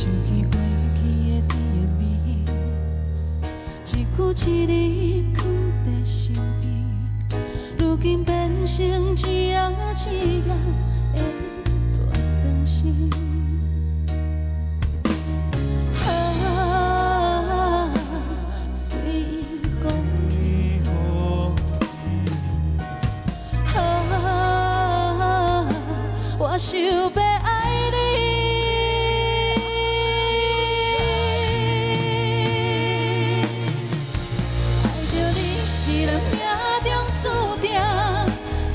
想起過去的甜言蜜語，一句一字囥佇身邊，如今變成一夜一夜的斷腸聲。啊，隨伊講去，啊，我想欲愛你。愛著你是咱命中注定，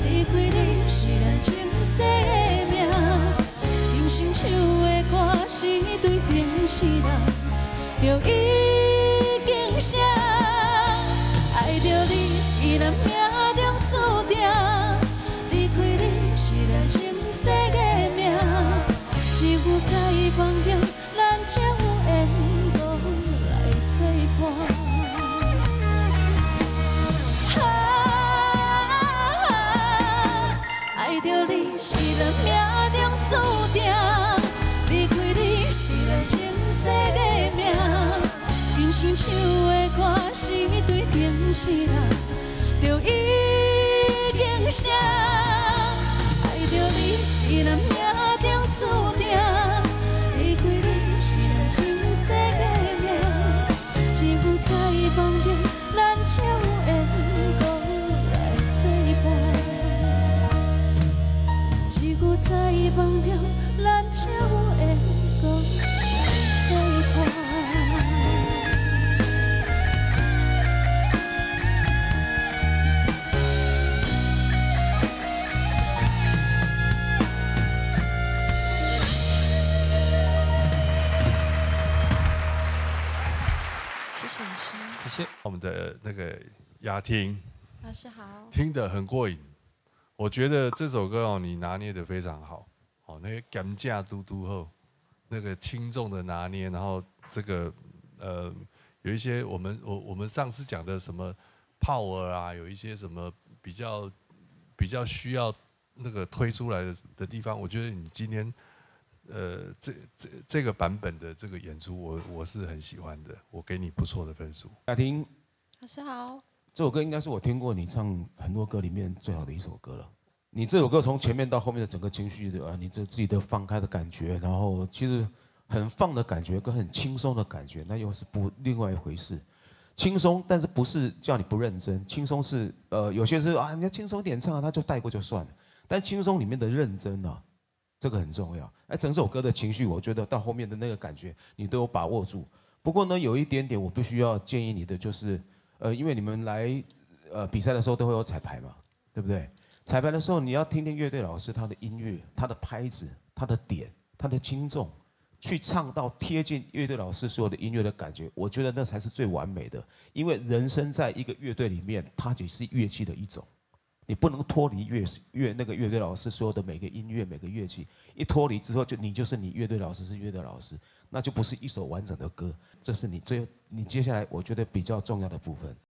離開你是咱前世的命。人生唱的歌是對頂世人，就已經寫。愛著你是咱命中注定，離開你是咱前世的命。只有在夢中，咱才有緣閣來做伴。啊，愛著你是咱命中注定，離開你是咱前世的命。人生唱的歌是對頂世人，就已經寫。愛著你是咱命中注定，離開你是咱前世的命。只有在夢中，咱才有緣閣來做伴。只有在夢中，咱才有緣閣來做伴。謝謝老師。謝謝。我們的那個雅婷，老師好。聽得很過癮，我覺得這首歌哦，你拿捏得非常好，哦，那個感架嘟嘟後，那個輕重的拿捏，然後這個有一些我們上次講的什麼 power 啊，有一些什麼比較需要那個推出來的地方，我覺得你今天這個版本的這個演出我是很喜歡的，我給你不錯的分數。雅婷，老師好。這首歌應該是我聽過你唱很多歌裡面最好的一首歌了。你這首歌從前面到後面的整個情緒的啊，你這自己的放開的感覺，然後其實很放的感覺跟很輕鬆的感覺，那又是不另外一回事。輕鬆，但是不是叫你不認真？輕鬆是有些是啊，你要輕鬆點唱，他就帶過就算了。但輕鬆裡面的認真啊，這個很重要。哎，整首歌的情緒，我覺得到後面的那個感覺，你都有把握住。不過呢，有一點點我必須要建議你的就是，因為你們來比賽的時候都會有彩排嘛，對不對？彩排的時候你要聽聽樂隊老師他的音樂、他的拍子、他的點、他的輕重，去唱到貼近樂隊老師所有的音樂的感覺，我覺得那才是最完美的。因為人聲在一個樂隊裡面，它只是樂器的一種，你不能脫離那個樂隊老師所有的每個音樂、每個樂器，一脫離之後就你就是你樂隊老師是樂隊老師，那就不是一首完整的歌。這是你接下來我覺得比較重要的部分。